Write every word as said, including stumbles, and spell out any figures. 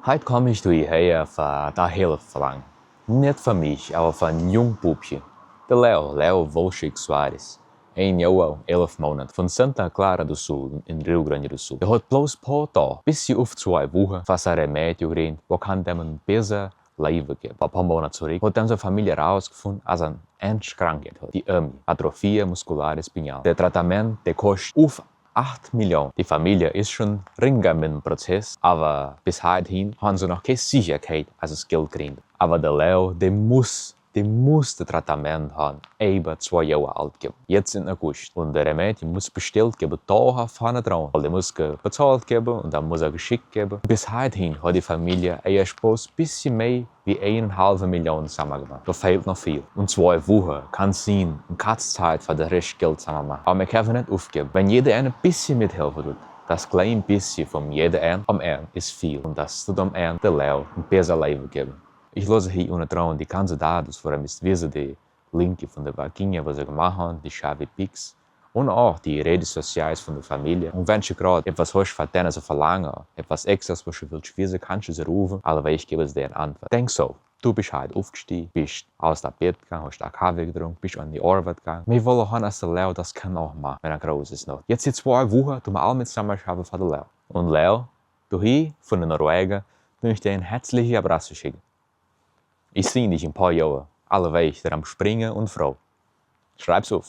Heit komm ich do hierher, fa do Help verlangen. Net fa mich, äwa fa en jung Bubsche. De Leo, Leo Wolschik Soares. Een Joa un elf Monat. Von Santa Clara do Sul, en Rio Grande do Sul. Dä hot bloos poa Doag, bissje uff zwei Woche, fa sei Remedio grint, waut kaun däm en bäta Läwe jäwe. Fa poa Monat zurikj hot däm sei Famielje rausjefunden, aus hä en Krankheit hot. De Ami, Atrofia Muscular Espinhal. De Tratament, dä koscht uff acht Millionen. De Famielje es schun rinja met däm Prozess, äwa bes heithin han see noch kee Sicherheit, aus et Jelt kjrieen. Äwa de Leo, dä mott, dä mott daut Tratament han, äwa zwei Joa aul jäwen. Jetzt en August. Un de Remedio mott bestalt jäwe, doa von de Drohn. Wiels dä mott bezault jäwe un dan mott hä jeschekjt jäwe. Bes heithin haft de Famielje ieescht bloos bissje mea wie eene haulwe Million samajemoakt. Doa fält noch väl. Un zwei Woche kaun sennen, ne Kjatz Tiet fa de Rest Jelt samajemaakt. Oba ekj hab net oppjejäft. Wan jieda een een bät methelpen deit, daut kjlien bät von jieda een, aum Enj es väl. Un daut deit aum Enj de Leo en bäta Läwe jäwen. Ekj lot hia unjen dronnen de ganze Daten, wua eena mott wiesen, de Link von de Vaginja, waut see jemoakt han, de Chave Pix. Un uk de Redes Sociales von de Famielje. Un wan du jrod etwas hast, waut dee soo velangen, etwas Extras, waut du west wiesen, kaust du see rufen, aulewäajen jäwen see die eene Auntwuat. Denkj soo, du best heit oppjestonen, best aus daut Bad jegonen, hast een Kaffe jedrunken, best aun de Oabeit jegonen. Mea woll han aus de Leo, daut kaun uk mol, wan et groot es noch. Jetzt sent zwei Wochen, dee wie aul met samaschaufen fa de Leo. Un Leo, du hia von de Norwegia, doo ekj die een hoatlichen Abrazo schekjen. Ekj sie die en poa Joa, aulewäajen aum Sprinjen un froo. Schrift's opp.